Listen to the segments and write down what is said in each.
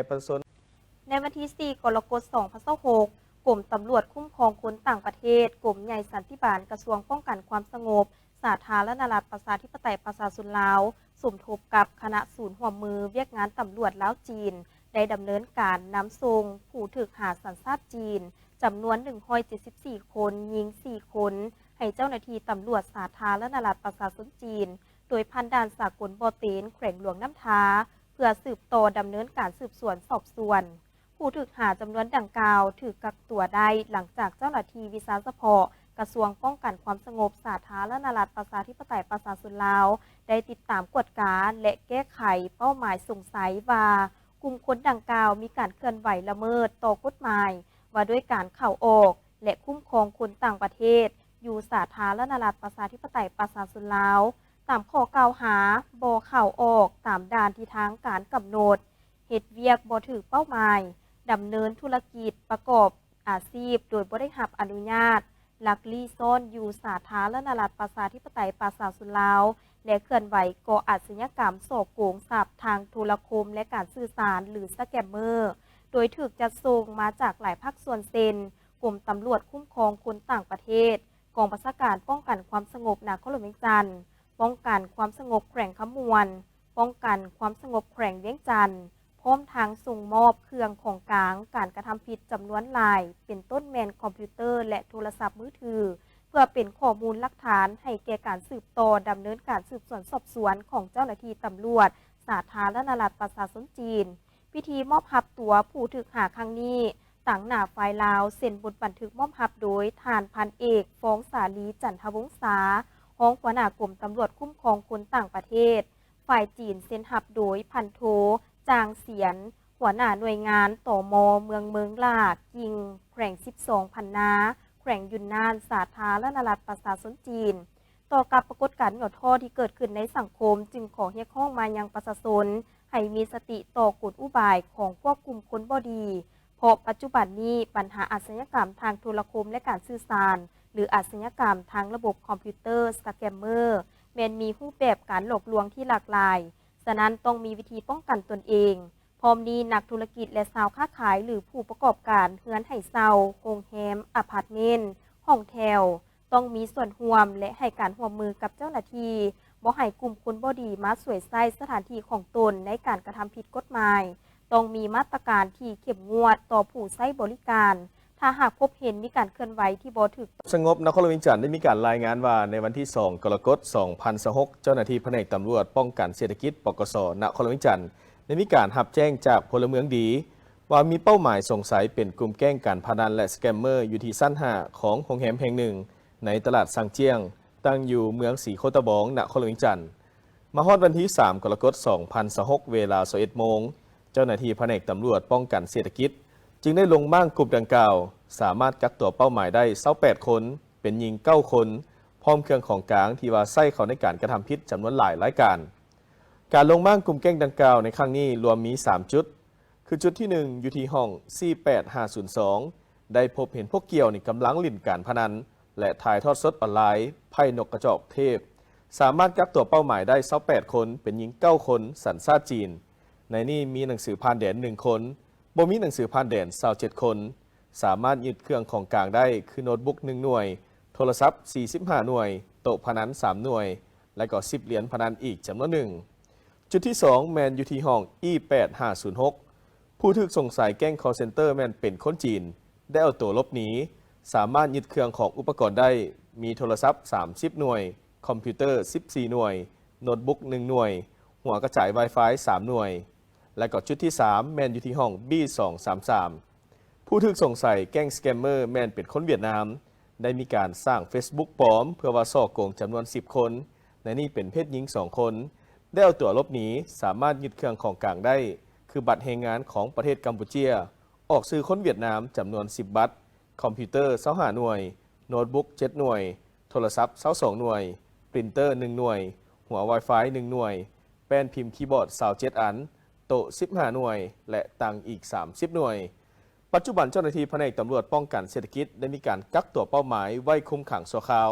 ປະຊາຊົນ. ໃນວັນທີສີ່ ກໍລະກົດ ສອງພັນຊາວຫົກ ກົມຕຳຫຼວດຄຸ້ມຄອງຄົນຕ່າງປະເທດ, ກົມໃຫຍ່ສັນຕິບານ ກະຊວງປ້ອງກັນຄວາມສະຫງົບ ສາທາລະນະລັດ ປະຊາທິປະໄຕ ປະຊາຊົນລາວ ສົມທົບກັບຄະນະສູນຮ່ວມມືວຽກງານຕຳຫຼວດລາວ-ຈີນ ໄດ້ດຳເນີນການນຳສົ່ງຜູ້ຖືກຫາສັນຊາດຈີນ ຈຳນວນໜຶ່ງຮ້ອຍເຈັດສິບສີ່ຄົນ, ຍິງສີ່ຄົນ ໃຫ້ເຈົ້າໜ້າທີ່ຕຳຫຼວດສາທາລະນະລັດປະຊາຊົນຈີນ ໂດຍຜ່ານດ່ານສາກົນບໍ່ເຕັນ ແຂວງຫຼວງນ້ຳທາ ເພື່ອສືບຕໍ່ດຳເນີນການສືບສວນສອບສວນ. ຜູ້ຖືກຫາຈຳນວນດັ່ງກ່າວຖືກກັກຕົວໄດ້ ຫຼັງຈາກເຈົ້າໜ້າທີ່ວິຊາສະເພາະກະຊວງປ້ອງກັນຄວາມສະຫງົບສາທາລະນະລັດປະຊາທິປະໄຕປະຊາຊົນລາວ ໄດ້ຕິດຕາມກວດກາ ແລະ ແກ້ໄຂເປົ້າໝາຍສົງໄສວ່າ ກຸ່ມຄົນດັ່ງກ່າວມີການເຄື່ອນໄຫວລະເມີດຕໍ່ກົດໝາຍວ່າດ້ວຍການເຂົ້າອອກ ແລະ ຄຸ້ມຄອງຄົນຕ່າງປະເທດ ຢູ່ສາທາລະນະລັດປະຊາທິປະໄຕປະຊາຊົນລາວ ຕາມຂໍ້ກ່າວຫາ ບໍ່ເຂົ້າອອກຕາມດ່ານທີ່ທາງການກຳນົດ, ເຮັດວຽກບໍ່ຖືກເປົ້າໝາຍ, ດຳເນີນທຸລະກິດປະກອບອາຊີບໂດຍບໍ່ໄດ້ຮັບອະນຸຍາດ, ລັກລີ້ຊ່ອນຢູ່ສາທາລະນະລັດປະຊາທິປະໄຕປະຊາຊົນລາວ ແລະ ເຄື່ອນໄຫວກໍ່ອາຊະຍາກຳສໍ້ໂກງຊັບທາງໂທລະຄົມ ແລະ ການສື່ສານ ຫຼື ສະແກມເມີ ໂດຍຖືກຈັດສົ່ງມາຈາກຫຼາຍພາກສ່ວນເຊັ່ນ ກົມຕຳຫຼວດຄຸ້ມຄອງຄົນຕ່າງປະເທດ, ກອງບັນຊາການປ້ອງກັນຄວາມສະຫງົບນະຄອນຫຼວງວຽງຈັນ, ປ້ອງກັນຄວາມສະຫງົບແຂວງຄຳມ່ວນ, ປ້ອງກັນຄວາມສະຫງົບແຂວງວຽງຈັນ, ພ້ອມທັງສົ່ງມອບເຄື່ອງຂອງກາງການກະທຳຜິດຈຳນວນຫຼາຍ ເປັນຕົ້ນແມ່ນຄອມພິວເຕີ ແລະ ໂທລະສັບມືຖື ເພື່ອເປັນຂໍ້ມູນຫຼັກຖານໃຫ້ແກ່ການສືບຕໍ່ດຳເນີນການສືບສວນສອບສວນຂອງເຈົ້າໜ້າທີ່ຕຳຫຼວດສາທາລະນະລັດປະຊາຊົນຈີນ. ພິທີມອບຮັບຕົວຜູ້ຖືກຫາຄັ້ງນີ້ ຕາງໜ້າຝ່າຍລາວ ເຊັນບົດບັນທຶກມອບຮັບໂດຍທ່ານພັນເອກ ຟອງສາລີ ຈັນທະວົງສາ ຮອງຫົວໜ້າກົມຕຳຫຼວດຄຸ້ມຄອງຄົນຕ່າງປະເທດ, ຝ່າຍຈີນເຊັນຮັບໂດຍພັນໂທ ຈາງສຽນ ຫົວໜ້າໜ່ວຍງານ ຕມ ເມືອງເມີງຫຼ້າ, ກິ່ງ ແຂວງສິບສອງພັນນາ, ແຂວງຢຸນນານ, ສາທາລະນະລັດປະຊາຊົນຈີນ. ຕໍ່ກັບປາກົດການຫຍໍ້ທໍ້ທີ່ເກີດຂຶ້ນໃນສັງຄົມ, ຈຶ່ງຂໍຮຽກຮ້ອງມາຍັງປະຊາຊົນໃຫ້ມີສະຕິຕໍ່ກົນອຸບາຍຂອງພວກກຸ່ມຄົນບໍ່ດີ, ເພາະປັດຈຸບັນນີ້ບັນຫາອາຊະຍາກຳທາງໂທລະຄົມ ແລະ ການສື່ສານ ຫຼື ອາຊະຍາກຳທາງລະບົບຄອມພິວເຕີ ສະແກມເມີ ແມ່ນມີຮູບແບບການຫຼອກລວງທີ່ຫຼາກຫຼາຍ, ສະນັ້ນຕ້ອງມີວິທີປ້ອງກັນຕົນເອງ. ພ້ອມນີ້ນັກທຸລະກິດ ແລະ ຊາວຄ້າຂາຍ ຫຼື ຜູ້ປະກອບການເຮືອນໃຫ້ເຊົ່າ, ໂຮງແຮມ, ອາພາດເມັນ, ຫ້ອງແຖວ ຕ້ອງມີສ່ວນຮ່ວມ ແລະ ໃຫ້ການຮ່ວມມືກັບເຈົ້າໜ້າທີ່, ບໍ່ໃຫ້ກຸ່ມຄົນບໍ່ດີມາສວຍໃຊ້ສະຖານທີ່ຂອງຕົນໃນການກະທຳຜິດກົດໝາຍ, ຕ້ອງມີມາດຕະການທີ່ເຂັ້ມງວດຕໍ່ຜູ້ໃຊ້ບໍລິການ, ຖ້າຫາກພົບເຫັນມີການເຄື່ອນໄຫວທີ່ບໍ່ຖືກຕ້ອງ. ສະຫງົບນະຄອນຫຼວງວຽງຈັນໄດ້ມີການລາຍງານວ່າ ໃນວັນທີສອງ ກໍລະກົດ ສອງພັນຊາວຫົກ ເຈົ້າໜ້າທີ່ພະແນກຕຳຫຼວດປ້ອງກັນເສດຖະກິດ ປກສ ນະຄອນຫຼວງວຽງຈັນ ໄດ້ມີການຮັບແຈ້ງຈາກພົນລະເມືອງດີ ວ່າມີເປົ້າໝາຍສົງໄສເປັນກຸ່ມແກ້ງການພະນັນ ແລະ ສະແກມເມີ ຢູ່ທີ່ຊັ້ນຫ້າຂອງໂຮງແຮມແຫ່ງໜຶ່ງໃນຕະຫຼາດຊາງຈຽງ, ຕັ້ງຢູ່ເມືອງສີໂຄດຕະບອງ, ນະຄອນຫຼວງວຽງຈັນ. ມາຮອດວັນທີສາມ ກໍລະກົດ ສອງພັນຊາວຫົກ ເວລາຊາວເອັດໂມງ, ເຈົ້າໜ້າທີ່ພະແນກຕຳຫຼວດປ້ອງກັນເສດຖະກິດ ຈຶ່ງໄດ້ລົງມ້າງກຸ່ມດັ່ງກ່າວ, ສາມາດກັກຕົວເປົ້າໝາຍໄດ້ຊາວແປດຄົນ, ເປັນຍິງເກົ້າຄົນ, ພ້ອມເຄື່ອງຂອງກາງທີ່ວ່າໃຊ້ເຂົ້າໃນການກະທຳຜິດຈຳນວນຫຼາຍລາຍການ. ການລົງມ້າງກຸ່ມແກ້ງດັ່ງກ່າວໃນຄັ້ງນີ້ລວມມີສາມຈຸດ, ຄືຈຸດທີໜຶ່ງ ຢູ່ທີ່ຫ້ອງ ສີ່ແປດຫ້າສູນສອງ ໄດ້ພົບເຫັນພວກກ່ຽວນີ້ກຳລັງຫຼິ້ນການພະນັນ ແລະ ຖ່າຍທອດສົດອອນລາຍໄພ້ນົກກະຈອກເທບ, ສາມາດກັກຕົວເປົ້າໝາຍໄດ້ຊາວແປດຄົນ, ເປັນຍິງເກົ້າຄົນ, ສັນຊາດຈີນ. ໃນນີ້ມີໜັງສືຜ່ານແດນໜຶ່ງຄົນ, ບໍ່ມີໜັງສືຜ່ານແດນຊາວເຈັດຄົນ. ສາມາດຍຶດເຄື່ອງຂອງກາງໄດ້ ຄືໂນດບຸກໜຶ່ງໜ່ວຍ, ໂທລະສັບສີ່ສິບຫ້າໜ່ວຍ, ໂຕະພະນັນສາມໜ່ວຍ ແລະ ກໍສິບຫຼຽນພະນັນອີກຈຳນວນໜຶ່ງ. ຈຸດທີສອງ ແມ່ນຢູ່ທີ່ຫ້ອງ ອີແປດຫ້າສູນຫົກ ຜູ້ຖືກສົງໄສແກ້ງຄອລເຊັນເຕີແມ່ນເປັນຄົນຈີນ ໄດ້ເອົາໂຕຫຼົບໜີ, ສາມາດຍຶດເຄື່ອງຂອງອຸປະກອນໄດ້ ມີໂທລະສັບສາມສິບໜ່ວຍ, ຄອມພິວເຕີສິບສີ່ໜ່ວຍ, ໂນດບຸກໜຶ່ງໜ່ວຍ, ຫົວກະຈາຍວາຍຟາຍສາມໜ່ວຍ. ແລະກໍຈຸດທີສາມ ແມ່ນຢູ່ທີ່ຫ້ອງ ບີສອງສາມສາມ ຜູ້ຖືກສົງໄສແກ້ງສະແກມເມີແມ່ນເປັນຄົນຫວຽດນາມ, ໄດ້ມີການສ້າງເຟສບຸກປອມເພື່ອວ່າສໍ້ໂກງຈຳນວນສິບຄົນ, ໃນນີ້ເປັນເພດຍິງສອງຄົນ, ໄດ້ເອົາຕົວຫຼົບໜີ, ສາມາດຍຶດເຄື່ອງຂອງກາງໄດ້ ຄືບັດແຮງງານຂອງປະເທດກຳປູເຈຍ ອອກຊື່ຄົນຫວຽດນາມຈຳນວນສິບບັດ, ຄອມພິວເຕີຊາວຫ້າໜ່ວຍ, ໂນດບຸກເຈັດໜ່ວຍ, ໂທລະສັບຊາວສອງໜ່ວຍ, ປຣິນເຕີໜຶ່ງໜ່ວຍ, ຫົວວາຍຟາຍໜຶ່ງໜ່ວຍ, ແປ້ນພິມຄີບອດຊາວເຈັດອັນ, ໂຕະສິບຫ້າໜ່ວຍ ແລະ ຕັ່ງອີກສາມສິບໜ່ວຍ. ປັດຈຸບັນເຈົ້າໜ້າທີ່ພະແນກຕຳຫຼວດປ້ອງກັນເສດຖະກິດໄດ້ມີການກັກຕົວເປົ້າໝາຍໄວ້ຄຸມຂັງຊົ່ວຄາວ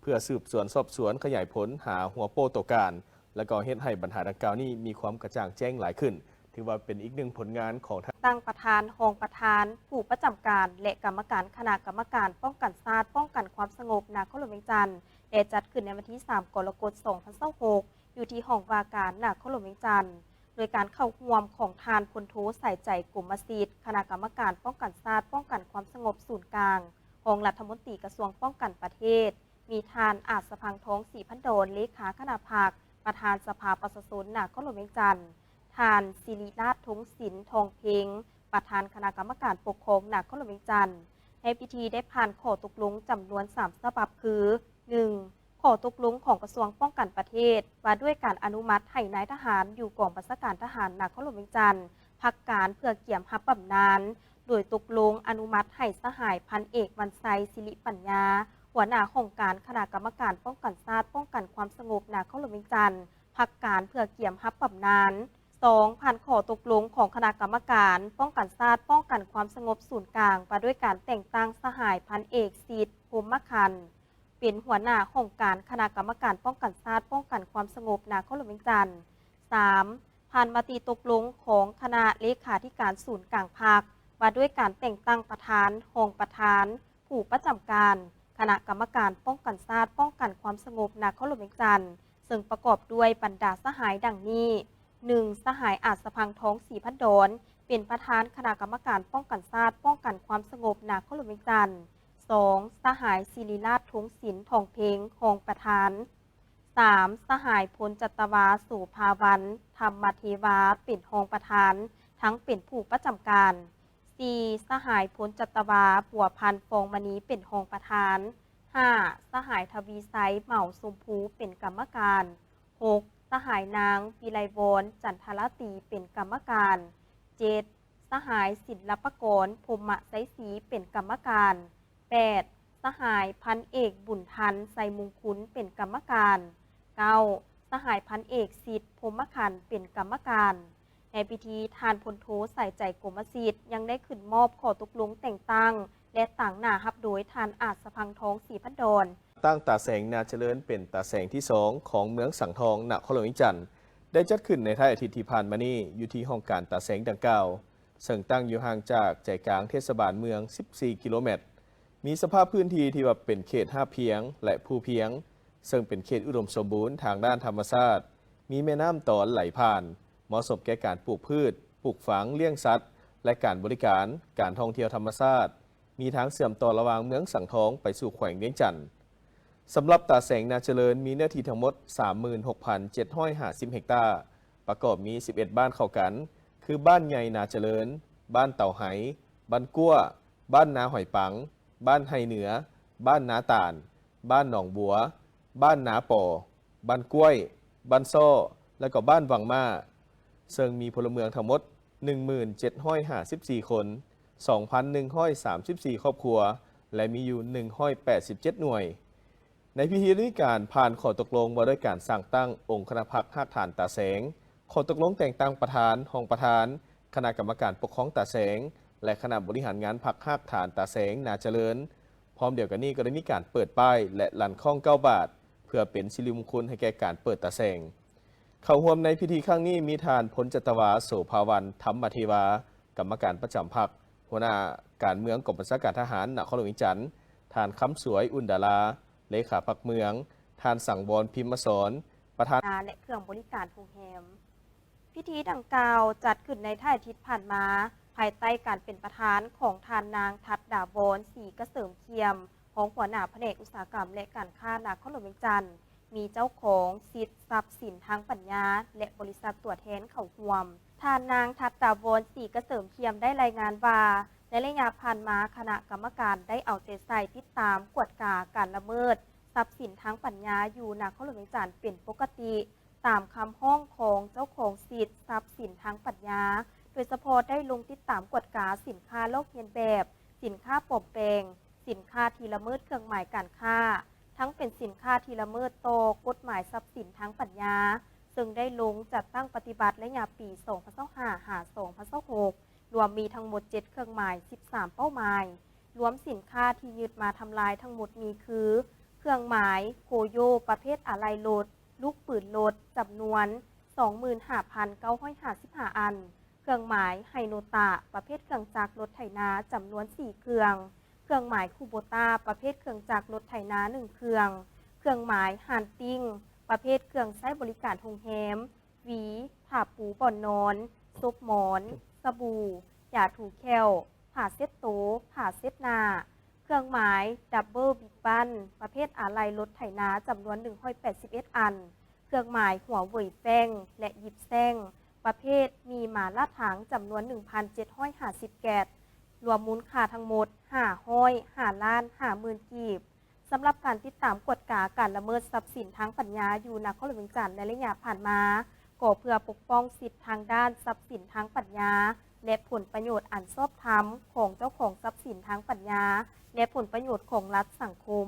ເພື່ອສືບສວນສອບສວນຂະຫຍາຍຜົນຫາຫົວໂປ້ຕົວການ ແລະ ກໍເຮັດໃຫ້ບັນຫາດັ່ງກ່າວນີ້ມີຄວາມກະຈ່າງແຈ້ງຫຼາຍຂຶ້ນ. ຖືວ່າເປັນອີກໜຶ່ງຜົນງານຂອງທ່ານ ຕັ້ງປະທານ, ຮອງປະທານ, ຜູ້ປະຈຳການ ແລະ ກຳມະການຄະນະກຳມະການປ້ອງກັນຊາດ ປ້ອງກັນຄວາມສະຫງົບນະຄອນຫຼວງວຽງຈັນ ແລະ ຈັດຂຶ້ນໃນວັນທີສາມ ກໍລະກົດ ສອງພັນຊາວຫົກ ຢູ່ທີ່ຫ້ອງວ່າການນະຄອນຫຼວງວຽງຈັນ ໂດຍການເຂົ້າຮ່ວມຂອງທ່ານ ພົນໂທ ສາຍໃຈ ກົມມະສິດ ຄະນະກຳມະການປ້ອງກັນຊາດ ປ້ອງກັນຄວາມສະຫງົບສູນກາງ, ຮອງລັດຖະມົນຕີກະຊວງປ້ອງກັນປະເທດ, ມີທ່ານ ອາດສະພັງທອງ ສີພັນດອນ ເລຂາຄະນະພັກ, ປະທານສະພາປະຊາຊົນນະຄອນຫຼວງວຽງຈັນ, ທ່ານ ສິລິລາດ ທົງສິນ ທອງເພັງ ປະທານຄະນະກຳມະການປົກຄອງນະຄອນຫຼວງວຽງຈັນ. ໃນພິທີໄດ້ຜ່ານຂໍ້ຕົກລົງຈຳນວນສາມສະບັບຄື ໜຶ່ງ ຂໍ້ຕົກລົງຂອງກະຊວງປ້ອງກັນປະເທດ ວ່າດ້ວຍການອະນຸມັດໃຫ້ນາຍທະຫານຢູ່ກອງບັນຊາການທະຫານນະຄອນຫຼວງວຽງຈັນ ພັກການເພື່ອກຽມຮັບບຳນານ, ໂດຍຕົກລົງອະນຸມັດໃຫ້ສະຫາຍພັນເອກ ວັນໄຊ ສິລິປັນຍາ ຫົວໜ້າຫ້ອງການຄະນະກຳມະການປ້ອງກັນຊາດ ປ້ອງກັນຄວາມສະຫງົບນະຄອນຫຼວງວຽງຈັນ ພັກການເພື່ອກຽມຮັບບຳນານ. ສອງ ຜ່ານຂໍ້ຕົກລົງຂອງຄະນະກຳມະການປ້ອງກັນຊາດ ປ້ອງກັນຄວາມສະຫງົບສູນກາງ ວ່າດ້ວຍການແຕ່ງຕັ້ງສະຫາຍພັນເອກ ສິດ ພົມມະຄັນ ເປັນຫົວໜ້າຫ້ອງການຄະນະກຳມະການປ້ອງກັນຊາດ ປ້ອງກັນຄວາມສະຫງົບນະຄອນຫຼວງວຽງຈັນ. ສາມ ຜ່ານມະຕິຕົກລົງຂອງຄະນະເລຂາທິການສູນກາງພັກ ວ່າດ້ວຍການແຕ່ງຕັ້ງປະທານ, ຮອງປະທານ, ຜູ້ປະຈຳການຄະນະກຳມະການປ້ອງກັນຊາດ ປ້ອງກັນຄວາມສະຫງົບນະຄອນຫຼວງວຽງຈັນ ເຊິ່ງປະກອບດ້ວຍບັນດາສະຫາຍດັ່ງນີ້: ໜຶ່ງ ສະຫາຍ ອາດສະພັງທອງ ສີພັນດອນ ເປັນປະທານຄະນະກຳມະການປ້ອງກັນຊາດ ປ້ອງກັນຄວາມສະຫງົບນະຄອນຫຼວງວຽງຈັນ. ສອງ ສະຫາຍ ສິລິລາດ ທົງສິນ ທອງເພັງ ຮອງປະທານ. ສາມ ສະຫາຍ ພົນຈັດຕະວາ ໂສພາວັນ ທຳມະເທວາ ເປັນຮອງປະທານ ທັງເປັນຜູ້ປະຈຳການ. ສີ່ ສະຫາຍ ພົນຈັດຕະວາ ບົວພັນ ຟອງມະນີ ເປັນຮອງປະທານ. ຫ້າ ສະຫາຍ ທະວີໄຊ ເໝົາຊົມພູ ເປັນກຳມະການ. ຫົກ ສະຫາຍນາງ ວິໄລວອນ ຈັນທະລາຕີ ເປັນກຳມະການ. ເຈັດ ສະຫາຍ ສິນລະປະກອນ ພົມມະໄຊສີ ເປັນກຳມະການ. ແປດ ສະຫາຍ ພັນເອກ ບຸນທັນ ໄຊມຸງຄຸນ ເປັນກຳມະການ. ເກົ້າ ສະຫາຍ ພັນເອກ ສິດ ພົມມະຄັນ ເປັນກຳມະການ. ໃນພິທີ ທ່ານ ພົນໂທ ສາຍໃຈ ກົມມະສິດ ຍັງໄດ້ຂຶ້ນມອບຂໍ້ຕົກລົງແຕ່ງຕັ້ງ ແລະ ຕາງໜ້າຮັບໂດຍທ່ານ ອາດສະພັງທອງ ສີພັນດອນ. ຕັ້ງຕາແສງນາຈະເລີນເປັນຕາແສງທີສອງຂອງເມືອງສັງທອງ ນະຄອນຫຼວງວຽງຈັນ ໄດ້ຈັດຂຶ້ນໃນທ້າຍອາທິດທີ່ຜ່ານມານີ້ ຢູ່ທີ່ຫ້ອງການຕາແສງດັ່ງກ່າວ ເຊິ່ງຕັ້ງຢູ່ຫ່າງຈາກໃຈກາງເທດສະບານເມືອງສິບສີ່ກິໂລແມັດ, ມີສະພາບພື້ນທີ່ທີ່ວ່າເປັນເຂດຮາບພຽງ ແລະ ພູພຽງ, ເຊິ່ງເປັນເຂດອຸດົມສົມບູນທາງດ້ານທຳມະຊາດ, ມີແມ່ນ້ຳຕອນໄຫຼຜ່ານ, ເໝາະສົມແກ່ການປູກພືດ, ປູກຝັງ, ລ້ຽງສັດ ແລະ ການບໍລິການ, ການທ່ອງທ່ຽວທຳມະຊາດ, ມີທາງເຊື່ອມຕໍ່ລະຫວ່າງເມືອງສັງທອງໄປສູ່ແຂວງວຽງຈັນ. ສຳລັບຕາແສງນາຈະເລີນມີເນື້ອທີ່ທັງໝົດສາມໝື່ນຫົກພັນເຈັດຮ້ອຍຫ້າສິບເຮັກຕາ, ປະກອບມີສິບເອັດບ້ານເຂົ້າກັນ ຄື ບ້ານໃຫຍ່ນາຈະເລີນ, ບ້ານເຕົາໄຮ, ບ້ານກົວ, ບ້ານນາຫອຍປັງ, ບ້ານໄຮ່ເໜືອ, ບ້ານນາຕານ, ບ້ານໜອງບົວ, ບ້ານນາປໍ, ບ້ານກ້ວຍ, ບ້ານຊໍ້ ແລະ ກໍບ້ານວັງມ້າ, ເຊິ່ງມີພົນລະເມືອງທັງໝົດໜຶ່ງໝື່ນເຈັດຮ້ອຍຫ້າສິບສີ່ຄົນ, ສອງພັນໜຶ່ງຮ້ອຍສາມສິບສີ່ຄອບຄົວ ແລະ ມີຢູ່ໜຶ່ງຮ້ອຍແປດສິບເຈັດໜ່ວຍ. ໃນພິທີໄດ້ມີການຜ່ານຂໍ້ຕົກລົງວ່າດ້ວຍການສ້າງຕັ້ງອົງຄະນະພັກຮາກຖານຕາແສງ, ຂໍ້ຕົກລົງແຕ່ງຕັ້ງປະທານ, ຮອງປະທານ, ຄະນະກຳມະການປົກຄອງຕາແສງ ແລະ ຄະນະບໍລິຫານງານພັກຮາກຖານຕາແສງນາຈະເລີນ. ພ້ອມດຽວກັນນີ້ກໍໄດ້ມີການເປີດປ້າຍ ແລະ ລັ່ນຄ້ອງເກົ້າບາດ ເພື່ອເປັນສິລິມຸງຄຸນໃຫ້ແກ່ການເປີດຕາແສງ. ເຂົ້າຮ່ວມໃນພິທີຄັ້ງນີ້ມີທ່ານ ພົນຈັດຕະວາ ໂສພາວັນ ທຳມະເທວາ ກຳມະການປະຈຳພັກ, ຫົວໜ້າການເມືອງກອງບັນຊາການທະຫານນະຄອນຫຼວງວຽງຈັນ, ທ່ານ ຄຳສວຍ ອຸ່ນດາລາ ເລຂາພັກເມືອງ, ທ່ານ ສັງວອນ ພິມມະສອນ ປະທານ ແລະ ເຄື່ອງບໍລິການໂຮງແຮມ. ພິທີດັ່ງກ່າວຈັດຂຶ້ນໃນທ້າຍອາທິດຜ່ານມາ, ພາຍໃຕ້ການເປັນປະທານຂອງທ່ານນາງ ທັດດາວອນ ສີກະເສີມຄຽມ, ຮອງຫົວໜ້າພະແນກອຸດສາຫະກຳ ແລະ ການຄ້ານະຄອນຫຼວງວຽງຈັນ, ມີເຈົ້າຂອງສິດຊັບສິນທາງປັນຍາ ແລະ ບໍລິສັດຕົວແທນເຂົ້າຮ່ວມ. ທ່ານນາງ ທັດດາວອນ ສີກະເສີມຄຽມ ໄດ້ລາຍງານວ່າ, ໃນໄລຍະຜ່ານມາ, ຄະນະກຳມະການໄດ້ເອົາໃຈໃສ່ຕິດຕາມກວດກາການລະເມີດຊັບສິນທາງປັນຍາຢູ່ນະຄອນຫຼວງວຽງຈັນເປັນປົກກະຕິ, ຕາມຄຳຮ້ອງຂອງເຈົ້າຂອງສິດຊັບສິນທາງປັນຍາ, ໂດຍສະເພາະໄດ້ລົງຕິດຕາມກວດກາສິນຄ້າລອກລຽນແບບ, ສິນຄ້າປອມແປງ, ສິນຄ້າທີ່ລະເມີດເຄື່ອງໝາຍການຄ້າ, ທັງເປັນສິນຄ້າທີ່ລະເມີດຕໍ່ກົດໝາຍຊັບສິນທາງປັນຍາ, ເຊິ່ງໄດ້ລົງຈັດຕັ້ງປະຕິບັດໄລຍະປີສອງພັນຊາວຫ້າ ຫາ ສອງພັນຊາວຫົກ ລວມມີທັງໝົດເຈັດເຄື່ອງໝາຍ ສິບສາມເປົ້າໝາຍ, ລວມສິນຄ້າທີ່ຍຶດມາທຳລາຍທັງໝົດມີຄື ເຄື່ອງໝາຍໂຄໂຍປະເພດອາໄຫຼ່ລົດ, ລູກປືນລົດ ຈຳນວນສອງໝື່ນຫ້າພັນເກົ້າຮ້ອຍຫ້າສິບຫ້າອັນ, ຄື່ອງໝາຍໄຮໂນຕາ ປະເພດເຄື່ອງຈັກລົດໄຖນາ ຈຳນວນສີ່ເຄື່ອງ, ເຄື່ອງໝາຍຄູໂບຕາ ປະເພດເຄື່ອງຈັກລົດໄຖນາໜຶ່ງເຄື່ອງ, ເຄື່ອງໝາຍຮານຕິງ ປະເພດເຄື່ອງໃຊ້ບໍລິການໂຮງແຮມ, ຫວີ, ຜ້າປູບ່ອນນອນ, ສົບໝອນ, ສະບູ, ຢາຖູແຂ້ວ, ຜ້າເຊັດໂຕ, ຜ້າເຊັດໜ້າ, ເຄື່ອງໝາຍດັບເບິນບິກບັນ ປະເພດອາໄຫຼ່ລົດໄຖນາ ຈຳນວນໜຶ່ງຮ້ອຍແປດສິບເອັດອັນ, ເຄື່ອງໝາຍຫົວເຫວີຍແຟງ ແລະ ຢິບແຊງ ປະເພດມີມາລາດຖາງ ຈຳນວນໜຶ່ງພັນເຈັດຮ້ອຍຫ້າສິບແກັດ, ລວມມູນຄ່າທັງໝົດຫ້າຮ້ອຍຫ້າລ້ານຫ້າໝື່ນກີບ. ສຳລັບການຕິດຕາມກວດກາການລະເມີດຊັບສິນທາງປັນຍາຢູ່ນະຄອນຫຼວງວຽງຈັນໃນໄລຍະຜ່ານມາ, ກໍເພື່ອປົກປ້ອງສິດທາງດ້ານຊັບສິນທາງປັນຍາ ແລະ ຜົນປະໂຫຍດອັນຊອບທຳຂອງເຈົ້າຂອງຊັບສິນທາງປັນຍາ ແລະ ຜົນປະໂຫຍດຂອງລັດສັງຄົມ,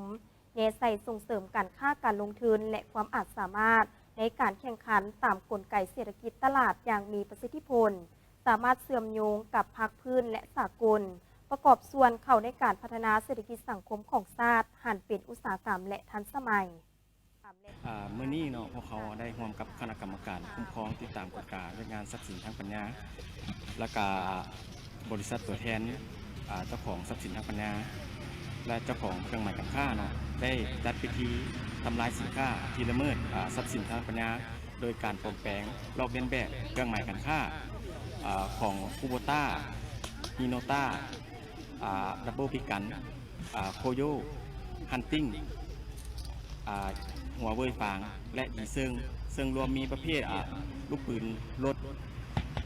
ແນໃສ່ສົ່ງເສີມການຄ້າການລົງທຶນ ແລະ ຄວາມອາດສາມາດໃນການແຂ່ງຂັນຕາມກົນໄກເສດຖະກິດຕະຫຼາດຢ່າງມີປະສິດທິຜົນ, ສາມາດເຊື່ອມໂຍງກັບພາກພື້ນ ແລະ ສາກົນ, ປະກອບສ່ວນເຂົ້າໃນການພັດທະນາເສດຖະກິດສັງຄົມຂອງຊາດ ຫັນເປັນອຸດສາຫະກຳ ແລະ ທັນສະໄໝ. ອ່າ ມື້ນີ້ເນາະ ພວກເຮົາໄດ້ຮ່ວມກັບຄະນະກຳມະການຄຸ້ມຄອງຕິດຕາມກວດກາວຽກງານຊັບສິນທາງປັນຍາ ແລ້ວກະບໍລິສັດຕົວແທນ ອ່າ ເຈົ້າຂອງຊັບສິນທາງປັນຍາ ແລະ ເຈົ້າຂອງເຄື່ອງໝາຍການຄ້າເນາະ ໄດ້ຈັດພິທີທຳລາຍສິນຄ້າທີ່ລະເມີດ ອ່າ ຊັບສິນທາງປັນຍາ ໂດຍການປອມແປງລອກລຽນແບບເຄື່ອງໝາຍການຄ້າ ອ່າ ຂອງຄູໂບຕາ ຮີໂນຕາ ອ່າ ດັບເບິນບິກກັນ ອ່າ ໂຄໂຍ ຮັນຕິງ ອ່າ ຫົວເຫວີຍຟາງ ແລະ ອີເຊິ່ງ ເຊິ່ງລວມມີປະເພດ ອ່າ ລູກປືນລົດ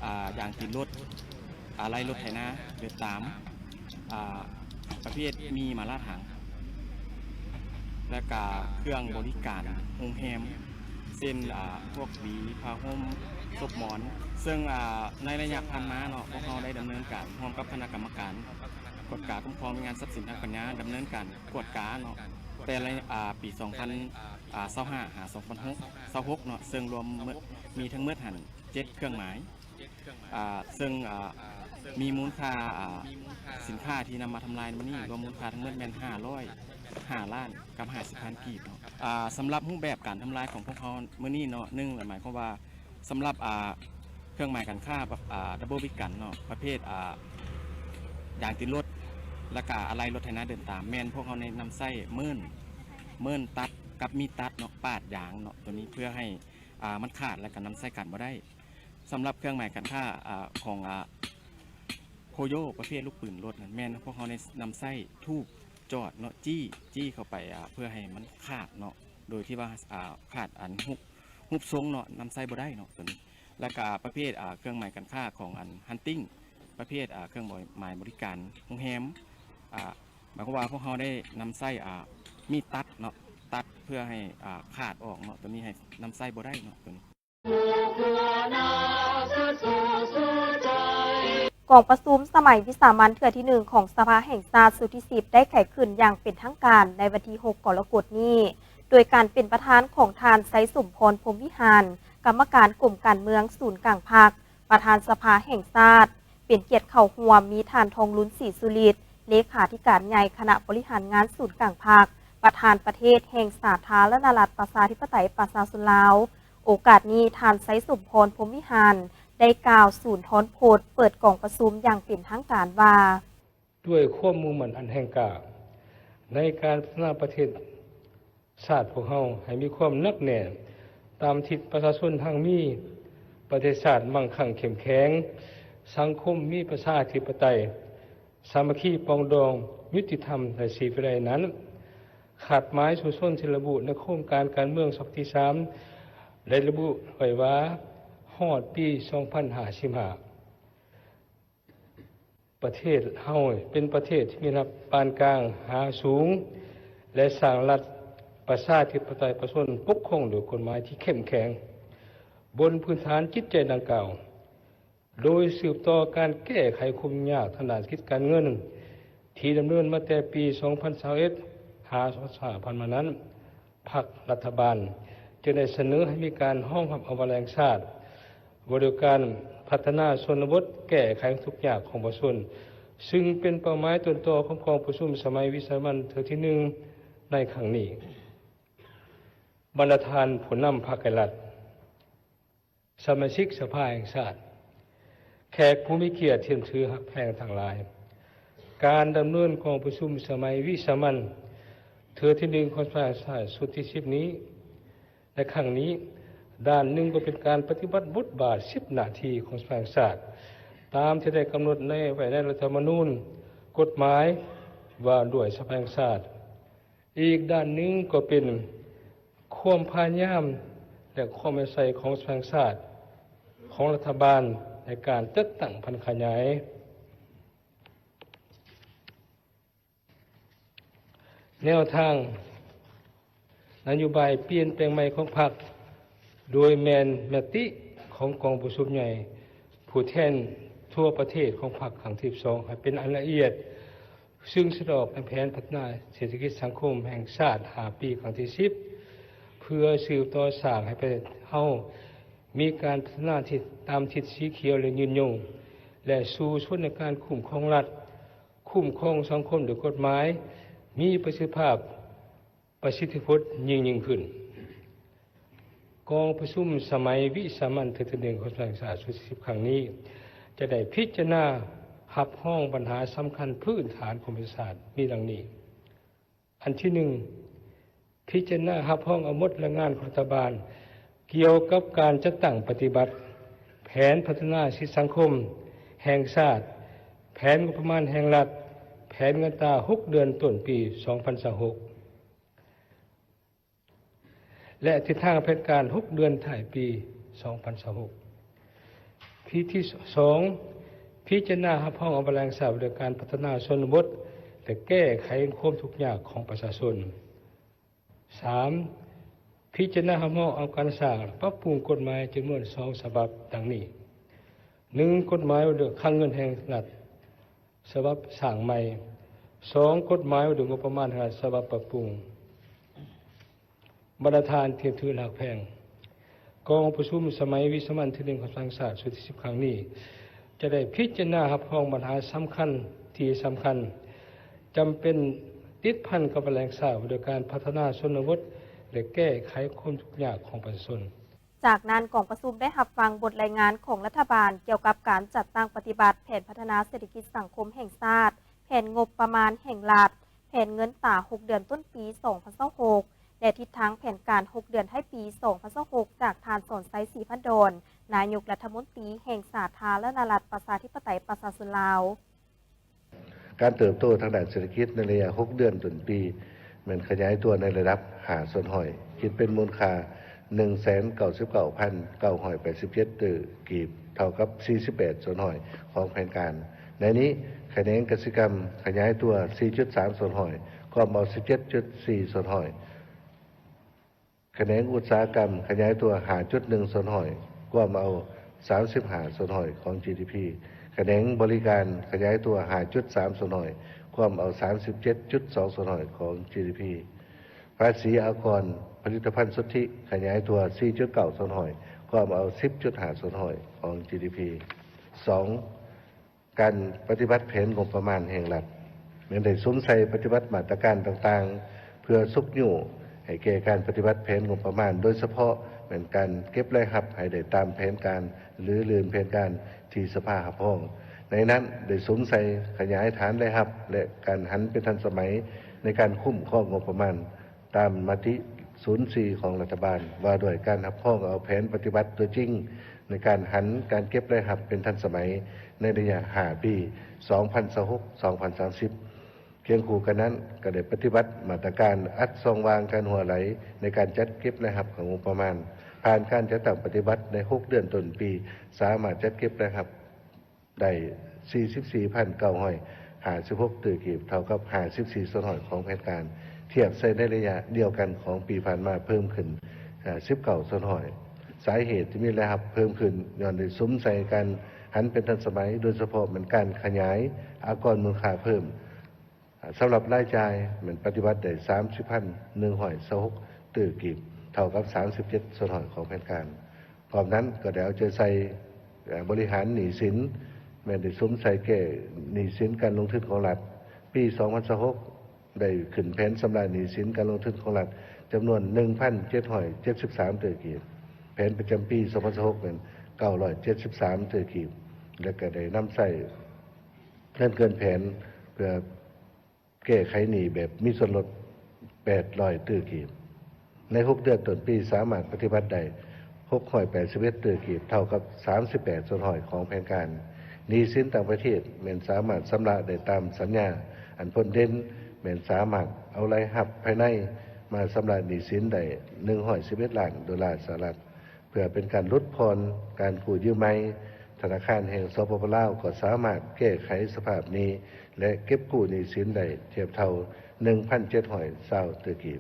ອ່າ ຢາງຕີນລົດ ອາໄຫຼ່ລົດໄຖນາ ເດີນຕາມ ອ່າ ປະເພດມີມາລາດຫາງ ແລະກະເຄື່ອງບໍລິການໂຮງແຮມ ເຊັ່ນ ອ່າ ພວກຫວີ ຜ້າຫົ່ມ ສົບໝອນ ເຊິ່ງ ອ່າ ໃນໄລຍະຜ່ານມາເນາະ ພວກເຮົາໄດ້ດຳເນີນການຮ່ວມກັບຄະນະກຳມະການກວດກາຄຸ້ມຄອງງານຊັບສິນທາງປັນຍາ ດຳເນີນການກວດກາເນາະ ແຕ່ລະ ອ່າ ປີສອງພັນຊາວຫ້າ ຫາ ສອງພັນຊາວຫົກເນາະ ເຊິ່ງລວມມີທັງໝົດຫັ້ນເຈັດເຄື່ອງໝາຍ ອ່າ ເຊິ່ງ ອ່າ ມີມູນຄ່າ ອ່າ ສິນຄ້າທີ່ນຳມາທຳລາຍໃນມື້ນີ້ ລວມມູນຄ່າທັງໝົດແມ່ນຫ້າຮ້ອຍຫ້າລ້ານກັບຫ້າສິບພັນກີບເນາະ. ອ່າ ສຳລັບຮູບແບບການທຳລາຍຂອງພວກເຮົາມື້ນີ້ເນາະ ໜຶ່ງ ໝາຍຄວາມວ່າ ສຳລັບ ອ່າ ເຄື່ອງໝາຍການຄ້າ ອ່າ ດັບເບິນບິກກັນເນາະ ປະເພດ ອ່າ ຢາງຕີນລົດ ແລ້ວກະອາໄຫຼ່ລົດໄຖນາເດີນຕາມ ແມ່ນພວກເຮົາໄດ້ນຳໃຊ້ເມີ້ນ ເມີ້ນຕັດກັບມີດຕັດເນາະ ປາດຢາງເນາະ ໂຕນີ້ເພື່ອໃຫ້ ອ່າ ມັນຂາດ ແລ້ວກະນຳໃຊ້ການບໍ່ໄດ້. ສຳລັບເຄື່ອງໝາຍການຄ້າ ອ່າ ຂອງ ອ່າ ໂຄໂຍ ປະເພດລູກປືນລົດນັ້ນ ແມ່ນພວກເຮົາໄດ້ນຳໃຊ້ທູບຈອດເນາະ ຈີ້ ຈີ້ເຂົ້າໄປ ອ່າ ເພື່ອໃຫ້ມັນຂາດເນາະ ໂດຍທີ່ວ່າ ອ່າ ຂາດອັນຮູບ ຮູບຊົງເນາະ ນຳໃຊ້ບໍ່ໄດ້ເນາະ ໂຕນີ້ ແລ້ວກະປະເພດ ອ່າ ເຄື່ອງໝາຍການຄ້າຂອງອັນ Hunting ປະເພດ ອ່າ ເຄື່ອງໝາຍບໍລິການໂຮງແຮມ ອ່າ ໝາຍຄວາມວ່າພວກເຮົາໄດ້ນຳໃຊ້ ອ່າ ມີດຕັດເນາະ ຕັດເພື່ອໃຫ້ ອ່າ ຂາດອອກເນາະ ໂຕນີ້ໃຫ້ນຳໃຊ້ບໍ່ໄດ້ເນາະ ໂຕນີ້. ກອງປະຊຸມສະໄໝວິສາມັນເທື່ອທີໜຶ່ງຂອງສະພາແຫ່ງຊາດຊຸດທີສິບ ໄດ້ໄຂຂຶ້ນຢ່າງເປັນທາງການໃນວັນທີຫົກ ກໍລະກົດນີ້ ໂດຍການເປັນປະທານຂອງທ່ານ ໄຊສົມພອນ ພົມວິຫານ ກຳມະການກົມການເມືອງສູນກາງພັກ ປະທານສະພາແຫ່ງຊາດ, ເປັນກຽດເຂົ້າຮ່ວມມີທ່ານ ທອງລຸນ ສີສຸລິດ ເລຂາທິການໃຫຍ່ຄະນະບໍລິຫານງານສູນກາງພັກ, ປະທານປະເທດແຫ່ງສາທາລະນະລັດປະຊາທິປະໄຕປະຊາຊົນລາວ. ໂອກາດນີ້ ທ່ານ ໄຊສົມພອນ ພົມວິຫານ ໄດ້ກ່າວສູນທອນພົດເປີດກອງປະຊຸມຢ່າງເປັນທາງການວ່າ ດ້ວຍຄວາມມຸ່ງໝັ້ນອັນແຮງກ້າ ໃນການພັດທະນາປະເທດຊາດພວກເຮົາໃຫ້ມີຄວາມໜັກແໜ້ນຕາມທິດປະຊາຊົນຮັ່ງມີ, ປະເທດຊາດມັ່ງຄັ່ງເຂັ້ມແຂງ, ສັງຄົມມີປະຊາທິປະໄຕ, ສາມັກຄີປອງດອງ, ຍຸຕິທຳ ແລະ ສີວິໄລນັ້ນ, ຄາດໝາຍສູ້ຊົນທີ່ລະບຸໃນໂຄງການການເມືອງສະບັບທີສາມ ໄດ້ລະບຸໄວ້ວ່າ ຮອດປີສອງພັນຫ້າສິບຫ້າ ປະເທດເຮົາເປັນປະເທດທີ່ມີລາຍຮັບປານກາງຫາສູງ ແລະ ສ້າງລັດປະຊາທິປະໄຕປະຊາຊົນປົກຄອງໂດຍກົດໝາຍທີ່ເຂັ້ມແຂງ. ບົນພື້ນຖານຈິດໃຈດັ່ງກ່າວ, ໂດຍສືບຕໍ່ການແກ້ໄຂຄວາມຫຍຸ້ງຍາກທາງດ້ານເສດຖະກິດການເງິນ ທີ່ດຳເນີນມາແຕ່ປີສອງພັນຊາວເອັດ ຫາ ສອງພັນຊາວຫ້າ ຜ່ານມານັ້ນ, ພັກລັດຖະບານຈຶ່ງໄດ້ສະເໜີໃຫ້ມີການຮອງຮັບເອົາວາລະແຫ່ງຊາດ ວ່າດ້ວຍການພັດທະນາຊົນນະບົດ ແກ້ໄຂຄວາມທຸກຍາກຂອງປະຊາຊົນ, ຊຶ່ງເປັນເປົ້າໝາຍຕົ້ນຕໍຂອງກອງປະຊຸມສະໄໝວິສາມັນເທື່ອທີໜຶ່ງໃນຄັ້ງນີ້. ບັນດາທ່ານຜູ້ນຳພັກ ແລະ ລັດ ສະມາຊິກສະພາແຫ່ງຊາດ, ແຂກຜູ້ມີກຽດທີ່ນັບຖືຮັກແພງທັງຫຼາຍ, ການດຳເນີນກອງປະຊຸມສະໄໝວິສາມັນເທື່ອທີໜຶ່ງຂອງສະພາແຫ່ງຊາດຊຸດທີສິບນີ້ ໃນຄັ້ງນີ້, ດ້ານໜຶ່ງກໍເປັນການປະຕິບັດບົດບາດສິບໜ້າທີ່ຂອງສະພາແຫ່ງຊາດ ຕາມທີ່ໄດ້ກຳນົດໃນ ໄວ້ໃນລັດຖະທຳມະນູນ, ກົດໝາຍວ່າດ້ວຍສະພາແຫ່ງຊາດ. ອີກດ້ານໜຶ່ງກໍເປັນຄວາມພະຍາຍາມ ແລະ ຄວາມເອົາໃສ່ຂອງສະພາແຫ່ງຊາດ, ຂອງລັດຖະບານໃນການຈັດຕັ້ງຜັນຂະຫຍາຍ ແນວທາງນະໂຍບາຍປ່ຽນແປງໃໝ່ຂອງພັກ, ໂດຍແມ່ນມະຕິຂອງກອງປະຊຸມໃຫຍ່ຜູ້ແທນທົ່ວປະເທດຂອງພັກຄັ້ງທີສິບສອງ ໃຫ້ເປັນອັນລະອຽດ, ຊຶ່ງສະແດງອອກໃນແຜນພັດທະນາເສດຖະກິດສັງຄົມແຫ່ງຊາດຫ້າປີຄັ້ງທີສິບ ເພື່ອສືບຕໍ່ສ້າງໃຫ້ປະເທດເຮົາມີການພັດທະນາທີ່ຕາມທິດສີຂຽວ ແລະ ຍືນຍົງ ແລະ ສູ້ຊົນໃນການຄຸ້ມຄອງລັດ, ຄຸ້ມຄອງສັງຄົມດ້ວຍກົດໝາຍ, ມີປະສິດທິພາບ, ປະສິດທິຜົນຍິ່ງໆຂຶ້ນ. ກອງປະຊຸມສະໄໝວິສາມັນເທື່ອທີໜຶ່ງຂອງສະພາແຫ່ງຊາດຊຸດທີສິບຄັ້ງນີ້ ຈະໄດ້ພິຈາລະນາຮັບຮອງບັນຫາສຳຄັນພື້ນຖານຂອງປະເທດຊາດມີດັ່ງນີ້. ອັນທີໜຶ່ງ, ພິຈາລະນາຮັບຮອງເອົາບົດລາຍງານຂອງລັດຖະບານກ່ຽວກັບການຈັດຕັ້ງປະຕິບັດແຜນພັດທະນາເສດຖະກິດສັງຄົມແຫ່ງຊາດ, ແຜນງົບປະມານແຫ່ງລັດ, ແຜນເງິນຕາຫົກເດືອນຕົ້ນປີສອງພັນຊາວຫົກ ແລະ ທິດທາງແຜນການຫົກເດືອນທ້າຍປີສອງພັນຊາວຫົກ. ທີສອງ, ພິຈາລະນາຮັບຮອງເອົາແຜນແຫ່ງຊາດວ່າດ້ວຍການພັດທະນາຊົນນະບົດ ແລະ ແກ້ໄຂຄວາມທຸກຍາກຂອງປະຊາຊົນ. ສາມ, ພິຈາລະນາຮັບຮອງເອົາການສ້າງ ແລະ ປັບປຸງກົດໝາຍຈຳນວນສອງສະບັບດັ່ງນີ້, ໜຶ່ງ ກົດໝາຍວ່າດ້ວຍຄັງເງິນແຫ່ງລັດ ສະບັບສ້າງໃໝ່, ສອງ ກົດໝາຍວ່າດ້ວຍງົບປະມານແຫ່ງລັດ ສະບັບປັບປຸງ. ບັນດາທ່ານທີ່ນັບຖືຮັກແພງ, ກອງປະຊຸມສະໄໝວິສາມັນທີໜຶ່ງຂອງສະພາແຫ່ງຊາດຊຸດທີສິບຄັ້ງນີ້ ຈະໄດ້ພິຈາລະນາຮັບຮອງບັນຫາສຳຄັນທີ່ສຳຄັນ, ຈຳເປັນຕິດພັນກັບແຜນແຫ່ງຊາດວ່າດ້ວຍການພັດທະນາຊົນນະບົດ ແລະ ແກ້ໄຂຄວາມທຸກຍາກຂອງປະຊາຊົນ. ຈາກນັ້ນ ກອງປະຊຸມໄດ້ຮັບຟັງບົດລາຍງານຂອງລັດຖະບານກ່ຽວກັບການຈັດຕັ້ງປະຕິບັດແຜນພັດທະນາເສດຖະກິດສັງຄົມແຫ່ງຊາດ, ແຜນງົບປະມານແຫ່ງລັດ, ແຜນເງິນຕາຫົກເດືອນຕົ້ນປີສອງພັນຊາວຫົກ ແລະ ທິດທາງແຜນການຫົກເດືອນທ້າຍປີສອງພັນຊາວຫົກ ຈາກທ່ານ ສອນໄຊ ສີພັນດອນ, ນາຍົກລັດຖະມົນຕີແຫ່ງສາທາລະນະລັດ ປະຊາທິປະໄຕ ປະຊາຊົນລາວ. ການເຕີບໂຕທາງດ້ານເສດຖະກິດໃນໄລຍະຫົກເດືອນຕົ້ນປີ ແມ່ນຂະຫຍາຍຕົວໃນລະດັບຫ້າສ່ວນຮ້ອຍ, ຄິດເປັນມູນຄ່າໜຶ່ງແສນເກົ້າສິບເກົ້າພັນເກົ້າຮ້ອຍແປດສິບເຈັດຕື້ກີບ, ເທົ່າກັບສີ່ສິບແປດສ່ວນຮ້ອຍຂອງແຜນການ. ໃນນີ້, ຂະແໜງກະສິກຳຂະຫຍາຍຕົວສີ່ຈຸດສາມສ່ວນຮ້ອຍ, ກວມເອົາສິບເຈັດຈຸດສີ່ສ່ວນຮ້ອຍ. ຂະແໜງອຸດສາຫະກຳຂະຫຍາຍຕົວຫ້າຈຸດໜຶ່ງສ່ວນຮ້ອຍ, ກວມເອົາສາມສິບຫ້າສ່ວນຮ້ອຍຂອງຈີດີພີ. ຂະແໜງບໍລິການຂະຫຍາຍຕົວຫ້າຈຸດສາມສ່ວນຮ້ອຍ, ກວມເອົາສາມສິບເຈັດຈຸດສອງສ່ວນຮ້ອຍຂອງຈີດີພີ. ພາສີອາກອນຜະລິດຕະພັນສຸດທິຂະຫຍາຍຕົວສີ່ຈຸດເກົ້າສ່ວນຮ້ອຍ, ກວມເອົາສິບຈຸດຫ້າສ່ວນຮ້ອຍຂອງຈີດີພີ. ສອງ, ການປະຕິບັດແຜນງົບປະມານແຫ່ງລັດ ແມ່ນໄດ້ສຸມໃສ່ປະຕິບັດມາດຕະການຕ່າງໆ ເພື່ອຊຸກຍູ້ໃຫ້ແກ່ການປະຕິບັດແຜນງົບປະມານ, ໂດຍສະເພາະແມ່ນການເກັບລາຍຮັບໃຫ້ໄດ້ຕາມແຜນການ ຫຼື ລື່ນແຜນການທີ່ສະພາຮັບຮອງ. ໃນນັ້ນໄດ້ສຸມໃສ່ຂະຫຍາຍຖານລາຍຮັບ ແລະ ການຫັນເປັນທັນສະໄໝໃນການຄຸ້ມຄອງງົບປະມານ ຕາມມະຕິສູນສີ່ຂອງລັດຖະບານ ວ່າດ້ວຍການຮັບຮອງເອົາແຜນປະຕິບັດຕົວຈິງ ໃນການຫັນການເກັບລາຍຮັບເປັນທັນສະໄໝໃນໄລຍະຫ້າປີ ສອງພັນຊາວຫົກ ສອງພັນສາມສິບ. ຄຽງຄູ່ກັນນັ້ນ, ກໍໄດ້ປະຕິບັດມາດຕະການອັດຊ່ອງວ່າງການຮົ່ວໄຫຼໃນການຈັດເກັບລາຍຮັບຂອງງົບປະມານ. ຜ່ານການຈັດຕັ້ງປະຕິບັດໃນຫົກເດືອນຕົ້ນປີ, ສາມາດຈັດເກັບລາຍຮັບ ໄດ້ສີ່ສິບສີ່ພັນເກົ້າຮ້ອຍຫ້າສິບຫົກຕື້ກີບ, ເທົ່າກັບຫ້າສິບສີ່ສ່ວນຮ້ອຍຂອງແຜນການ, ທຽບໃສ່ໃນໄລຍະດຽວກັນຂອງປີຜ່ານມາເພີ່ມຂຶ້ນ ເອີ່ ສິບເກົ້າສ່ວນຮ້ອຍ. ສາເຫດທີ່ມີລາຍຮັບເພີ່ມຂຶ້ນ ຍ້ອນໄດ້ສຸມໃສ່ການຫັນເປັນທັນສະໄໝ, ໂດຍສະເພາະແມ່ນການຂະຫຍາຍອາກອນມູນຄ່າເພີ່ມ. ສຳລັບລາຍຈ່າຍແມ່ນປະຕິບັດໄດ້ສາມສິບພັນໜຶ່ງຮ້ອຍຊາວຫົກຕື້ກີບ, ເທົ່າກັບສາມສິບເຈັດສ່ວນຮ້ອຍຂອງແຜນການ. ພ້ອມນັ້ນກໍໄດ້ເອົາໃຈໃສ່ ເອີ່ ບໍລິຫານໜີ້ສິນ, ແມ່ນໄດ້ສຸມໃສ່ແກ້ໜີ້ສິນການລົງທຶນຂອງລັດ. ປີສອງພັນຊາວຫົກ ໄດ້ຂຶ້ນແຜນຊຳລະໜີ້ສິນການລົງທຶນຂອງລັດ ຈຳນວນໜຶ່ງພັນເຈັດຮ້ອຍເຈັດສິບສາມຕື້ກີບ. ແຜນປະຈຳປີສອງພັນຊາວຫົກແມ່ນເກົ້າຮ້ອຍເຈັດສິບສາມຕື້ກີບ. ແລະກໍໄດ້ນຳໃຊ້ເງິນເກີນແຜນ ເພື່ອແກ້ໄຂໜີ້ແບບມີສ່ວນລົດ ແປດຮ້ອຍຕື້ກີບ. ໃນຫົກເດືອນຕົ້ນປີ ສາມາດປະຕິບັດໄດ້ ຫົກຮ້ອຍແປດສິບເອັດຕື້ກີບ ເທົ່າກັບ ສາມສິບແປດສ່ວນຮ້ອຍຂອງແຜນການ. ໜີ້ສິນຕ່າງປະເທດແມ່ນສາມາດຊຳລະໄດ້ຕາມສັນຍາ ອັນພົ້ນເດັ່ນແມ່ນສາມາດເອົາລາຍຮັບພາຍໃນມາຊຳລະໜີ້ສິນໄດ້ ໜຶ່ງຮ້ອຍສິບເອັດລ້ານໂດລາສະຫະລັດ. ເພື່ອເປັນການຫຼຸດຜ່ອນການກູ້ຢືມໃໝ່, ທະນາຄານແຫ່ງ ສປປ ລາວ ກໍສາມາດແກ້ໄຂສະພາບໜີ້ ແລະ ເກັບກູ້ໜີ້ສິນໄດ້ທຽບເທົ່າ ໜຶ່ງພັນເຈັດຮ້ອຍຊາວຕື້ກີບ.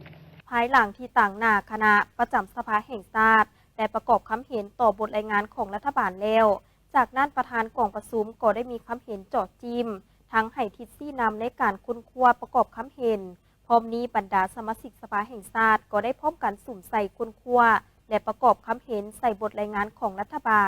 ພາຍຫຼັງທີ່ຕາງໜ້າຄະນະປະຈຳສະພາແຫ່ງຊາດ ໄດ້ປະກອບຄຳເຫັນຕໍ່ບົດລາຍງານຂອງລັດຖະບານແລ້ວ, ຈາກນັ້ນປະທານກອງປະຊຸມກໍໄດ້ມີຄຳເຫັນເຈາະຈີ້ມ ທັງໃຫ້ທິດຊີ້ນຳໃນການຄົ້ນຄວ້າປະກອບຄຳເຫັນ. ພ້ອມນີ້ບັນດາສະມາຊິກສະພາແຫ່ງຊາດກໍໄດ້ພ້ອມກັນສຸມໃສ່ຄົ້ນຄວ້າ ແລະ ປະກອບຄຳເຫັນໃສ່ບົດລາຍງານຂອງລັດຖະບານ.